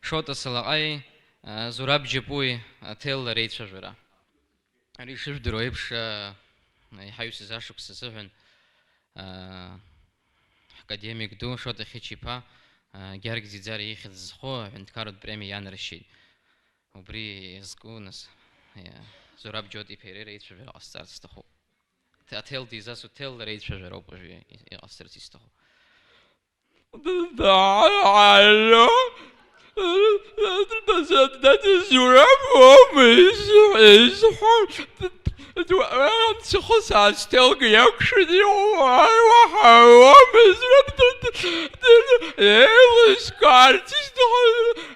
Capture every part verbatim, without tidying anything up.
Шоҭа Салаҟаи, а, Зураб Џьапуи аҭел реицәажәара. Ари ишыжәдыруа еиԥш, а, еиҳа ҩсыз ашықәс азыҳәан, а, ҳакадемик ду Шоҭа Хьыча-иԥа, а, Гьаргь Ӡиӡариа ихьӡ зху аҳәынҭқарратә премиа ианаршьеит. Убри иазку, нас, иа-, Зураб Џьоҭ-иԥа иареи реицәажәара ҟасҵарц сҭахуп. Аҭел дизасу, ҭел реицәажәароуп уажәы иҟасҵарц исҭаху. Зураб уоума изҳәо? Схы саасҭелга иақәшәаны иҟоу, уаҳа уоума, Зураб? Еилыскаарц исҭаху.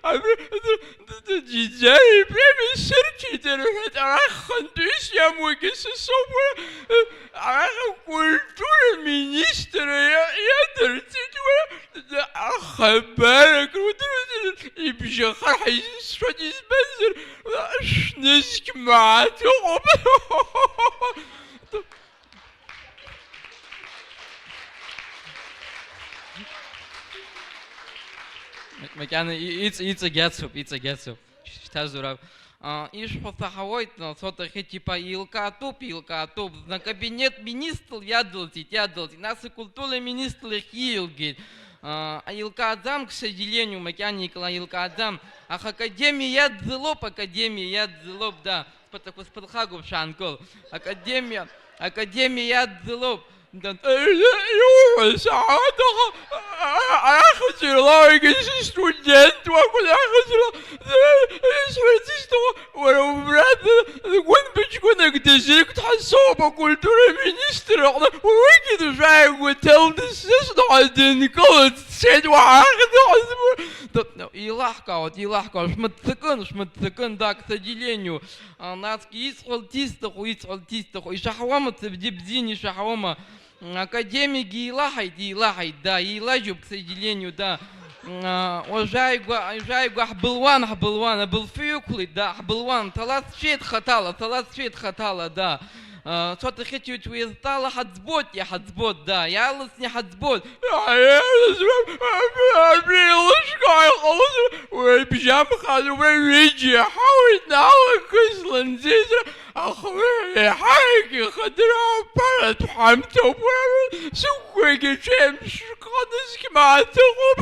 Д-, д-, Д-, д-, Џьиӡариа ипремиа сырҭеит рҳәеит, арахь хынтәыс иамуагьы са соуп, уара, э, арахь акультура министр иа-, иадырҵеит, уара, д-, ахабар акрудыруеит, ибжьахар ҳаизысшоит, избанзар, уара, шәнызқь мааҭ ыҟоуп. Макьана и-, иҵ-, иҵегь ацуп, иҵегь ацуп. Шьҭа Зураб. А, ишәҳәо саҳауеит, Соҭа Хьыча-иԥа, еилкаатәуп, еилкаатәуп. Зны акабинет министр иадылҵит, иадылҵит. Нас акультура министр иахь иилгеит. А, еилкааӡам, к сожалению, макьана икла-, еилкааӡам. Аха академиа иадылоуп, академиа иадылоуп, да. Сԥаҵақәа сԥырхагоуп, шәаанкыл. Академиа, академиа иадылоуп. Иуҳәо саҳауеит, аха, а-, а-, ахьӡ ирлоугьы сыстудент уакәын, ахьӡ ирло-, исҳәарц исҭаху, уара убра д-, гәынбыҷ гәынак дизирктәҳа соуп акультура министр аҟны, уигьы дшәааигәа ҭел дысзысҭоит, дынкылт дцеит, уаҳа ахьӡ ҟазбо. Д-, еилаҳкаауеит, еилаҳкаауеит, шәмыццакын, шәмыццакын, да, к сожалению. А, насгьы исҳәарц исҭаху, исҳәарц исҭаху, ишаҳауама, сыбзиа бзианы ишаҳауама? Академик еилаҳаит, еилаҳаит, да, еилажьуп, к сожалению, да. А, уажәааигәа, уажәааигәа ҳбылуан, ҳбылуан, абылфҩы ықәлеит, да, ҳбылуан, ҭаласшәеит хаҭала, ҭаласшәеит хаҭала, да. А, Соҭа Хьыча-иԥа, уеизҵаала ҳаӡбоит, иҳаӡбоит, да, иаарласны иҳаӡбоит. Абри еилышәкаа иҟалозар, уи бжьамхар, уи ҩыџьа иаҳауеит, налакыслан ӡеизра, аха уи еиҳарак ихадара аԥаратә ҳамҭоуп, уи сықәқәагьы ҽеимшәҟа нызқь мааҭ ыҟоуп.